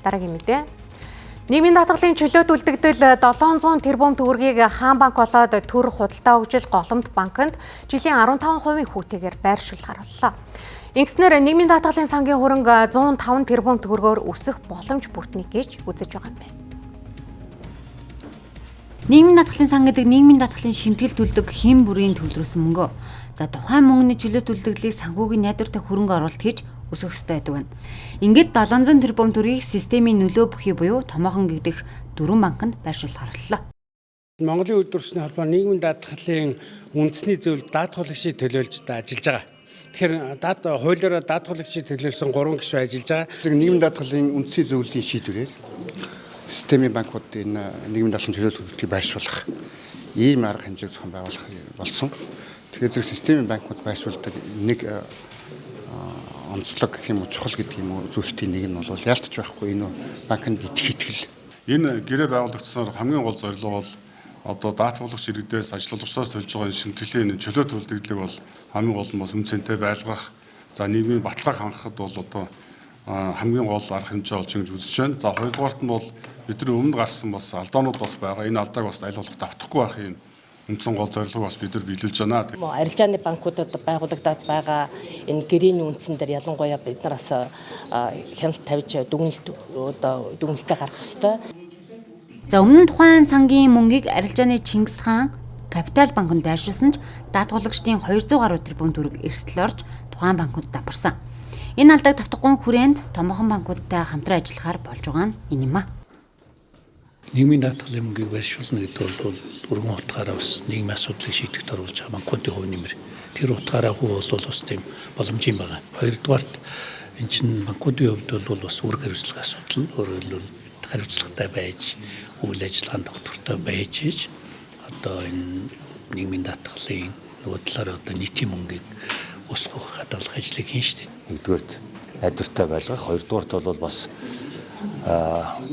Дараагийн мэдээ. Нийгмийн даатгалын чөлөөт үлдэгдэл 700 тэрбум төгрөгийг Хаан банк болоод төр худалдаа хөгжил Голомт банкнд жилийн 15% хүүтэйгээр байршуулахар боллоо. Ингэснээр нийгмийн даатгалын сангийн хөрөнгө 105 тэрбум төгрөгөөр өсөх боломж бүрднэ гэж үзэж байгаа юм байна. Нийгмийн даатгалын сан гэдэг нийгмийн даатгалын шимтгэл төлдөг хэм бүрийн төвлөрүүлсэн мөнгө. За тухайн мөнгөний чөлөөт үлдэгдлийг санхүүгийн найдвартай хөрөнгө оруулалт хийж өсөх ёстой байдаг байна. Ингээд 700 тэрбум төгрөгийг системийн нөлөө бүхий буюу томоохон гэгдэх дөрвөн банкнд байршуулахар боллоо. Монголын үйлдвэрчний холбоо нийгмийн даатгалын үндэсний зөвлөлд даатгуулагчийг төлөөлж ажиллаж байгаа. Тэгэхээр хуулиараа даатгуулагчийг төлөөлсөн 3 гишүүн ажиллаж байгаа. Нийгмийн даатгалын үндэсний зөвлөлийн шийдвэрээр системийн банкуд энэ нийгмийн даатгалын чөлөөлт төлөлтийг байршуулах ийм арга хэмжээг зохион байгуулах болсон. Тэгэхээр зэрэг системийн банкуд байршуулдаг нэг онцлог гэх юм уу, чухал гэдэг юм уу зүйлтийн нэг нь бол яалтч байхгүй энэ банкнд итгэх итгэл. Энэ гэрээ байгуулагдсанаар хамгийн гол зорилго бол одоо даатгуулагч иргэдээс ажилуулагчдаас төлж байгаа энэ шимтгэлийн чөлөөт үлдэгдлийг бол хамгийн гол нь бас үн цэнтэй байлгах, за нийгмийн баталгааг хангахад бол одоо хамгийн гол арга хэмжээ болж ингэж үзэж байна. За хоёрдугаарт нь бол бидний өмнө гарсан бас алдаанууд бас байгаа. Энэ алдааг бас аль болох давтахгүй байхын үндсэн гол зорилгыг бас бид нар биелүүлж байна. Арилжааны банкудад байгуулагдаад байгаа энэ гэрээний үндсэн дээр ялангуяа бид нар бас хяналт тавьж дүгнэлт одоо дүгнэлтээ гаргах ёстой. За өмнө нь тухайн сангийн мөнгийг арилжааны Чингис хаан Капитал банкнд байршуулсан ч даатгуулагчдын 200 гаруй тэрбум төгрөг эрсдэл орж тухайн банкуд давхарсан. Энэ алдааг тавтахгүй хүрээнд томоохон банкудтай хамтран ажиллахаар болж байгаа нь энэ юм а. Нийгмийн даатгалын мөнгийг байршуулна гэдэг бол өргөн утгаараа бас нийгмийн асуудлыг шийдэхэд оруулж байгаа банкуудын хувь нэмэр. Тэр утгаараа хүү бол бас тийм боломжийн байгаа. Хоёрдугаарт энэ чинь банкуудын хувьд бол бас үүрэг хариуцлага асуудал. Өөрөөр хэлбэл хариуцлагатай байж, үйл ажиллагаанд тогтвортой байж иж одоо энэ нийгмийн даатгалын нөгөө талаараа одоо нийтийн мөнгийг өсгөх, хадгалах ажлыг хийн штэ. Нэгдүгээрт найдвартай байлгах, хоёрдугаарт бол бас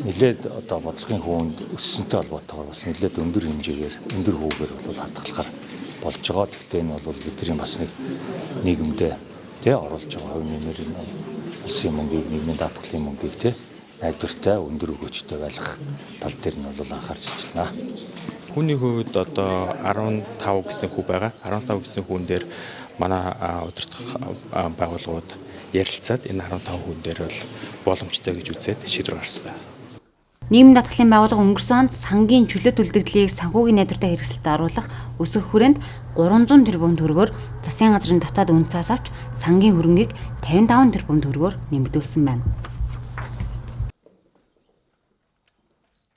нэлээд одоо бодлогын хүүнд өссөнтэй холбоотойгоор бас нэлээд өндөр хэмжээгээр, өндөр хүүгээр бол хадгалахар болж байгаа. Гэхдээ энэ бол бидний бас нэг нийгэмдээ тий оруулж байгаа хувь нэмэр энэ улсын мөнгийг, нийгмийн даатгалын мөнгийг тий найдвартай, өндөр өгөөжтэй байлгах тал дээр нь бол анхаарч ажиллана. Хүний хувьд одоо 15 гэсэн хүү байгаа. 15 гэсэн хүүн дээр манай удирдах байгууллагууд ярилцаад энэ 15 хүн дээр бол боломжтой гэж үзээд шийдвэр гаргасан байна. Нийгмийн даатгалын байгууллага өнгөрсөн онд сангийн чөлөөт үлдэгдлийг санхүүгийн найдвартай хэрэгсэлд оруулах өсөх хүрээнд 300 тэрбум төгрөгөөр засгийн газрын дотоод үн цаас авч сангийн хөрөнгийг 55 тэрбум төгрөгөөр нэмэгдүүлсэн байна.